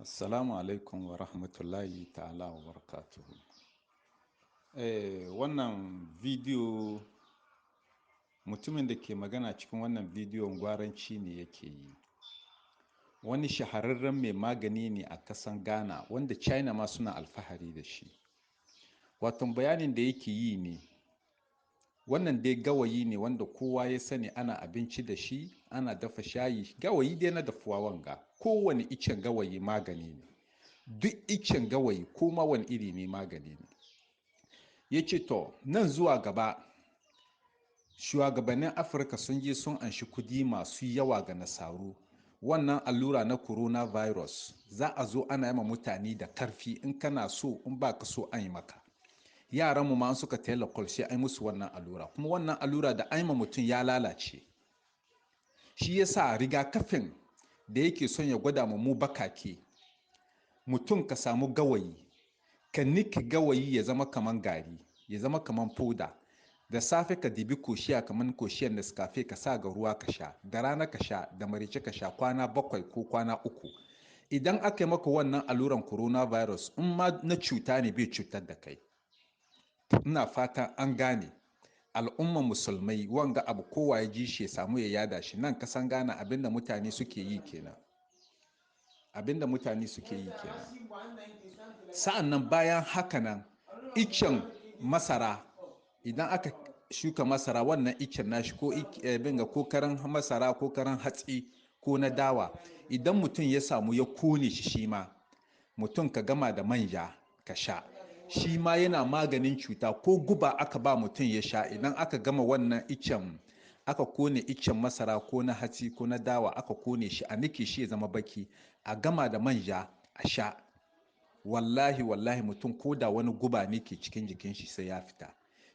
Assalamu alaikum wa rahmatullahi ta'ala wa barakatuhu. Wannan bidiyo, mutumin da ke magana cikin wannan bidiyon gwaranci ne yake yi. Wani shahararren mai magani ne a kasan Ghana wanda China ma suna alfahari da shi. Wato bayanin da yake yi ne, wannan dai gawayi ne wanda kowa ya sani, ana abinci da shi, ana dafa shayi, gawayi dai na dafuwa wanga. Kowane icen gawayi magani ne. Duk icen gawayi ko ma wani iri ne magani ne. Ya ce to, nan zuwa gaba shugabannin Afirka sun je sun anshi kudi masu yawa ga nasaru. Wannan allura na coronavirus za a zo ana yi ma mutane da karfi, in kana so, in ba ka so an yi maka. Yaran mu ma an suka tayi sai an musu wannan allura, kuma wannan allura da an ma mutum ya lalace. Shi yasa rigakafin da yake son ya gwada mu bakake, mutum ka samu gawayi, ka nika gawayi ya zama kaman gari, ya zama kaman foda. Da safe ka dibi koshiya kaman koshiyar Nescafe, ka sa ga ruwa ka sha, da rana ka sha, da marice ka sha, kwana 7 ko kwana 3. Idan aka yi maka wannan alluran coronavirus, in ma na cuta ne bai cutar da kai. Ina fatan an gane. Al'umman musulmai, wanga abu kowa ya ji shi ya samu ya yada shi. Nan kasan Ghana abinda mutane suke yi kenan. Abinda mutane suke yi kenan. Sa'an nan bayan haka nan, icen masara, idan aka shuka masara, wannan icen nashi ko binga ko karan masara ko karan hatsi ko na dawa, idan mutum ya samu ya kone shi, shi ma mutum ka gama da manja ka sha, shi ma yana maganin cuta. Ko guba aka ba mutum ya sha, idan aka gama wannan icen, aka kone icen masara ko na hatsi ko na dawa, aka kone shi, a nike shi ya zama baki, a gama da manja a sha, wallahi wallahi mutum ko da wani guba ne ke cikin jikin shi sai ya fita.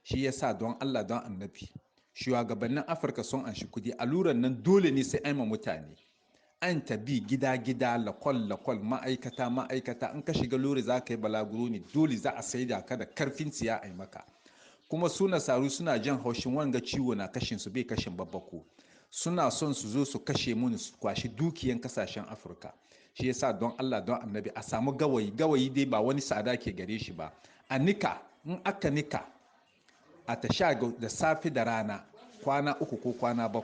Shi yasa don Allah don annabi, shugabannin Afirka sun anshi kudi, alluran nan dole ne sai an ma mutane. An tabi gida-gida, lakwal-lakwal, ma'aikata-ma'aikata. In ka shiga lori za ka yi balaguro ne, dole za a saida ka da karfin tsiya a yi maka. Kuma su nasaru suna jan haushin wanga ciwo na kashin su bai kashin babbako. Suna son su zo su kashe mu, su kwashi dukiyan kasashen Afirka. Shi yasa don Allah don annabi a samu gawayi. Gawayi dai ba wani tsada ke gare shi ba. A nika, in aka nika a ta sha da safe da rana, kwana 3 ko kwana 7.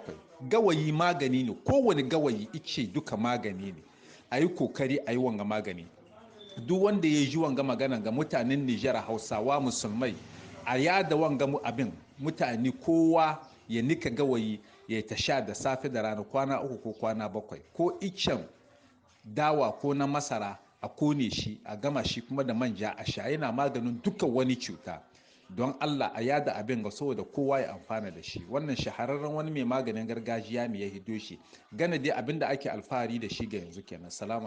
Gawayi magani ne, kowane gawayi ice duka magani ne. A yi kokari a yi wanga magani. Duk wanda ya ji wanga magana ga mutanen Nijar, Hausawa musulmai, a yada wanga abin, mutane kowa ya nika gawayi ya ta sha da safe da rana, kwana 3 ko kwana 7. Ko icen dawa ko na masara a kone shi, a gama shi kuma da manja a sha, yana maganin dukkan wani cuta. Don Allah a yada abin ga saboda kowa ya amfana da shi. Wannan shahararren wani mai maganin gargajiya ne ya hido shi. Gana dai abin da ake alfahari da shi ga yanzu kenan. Salamu.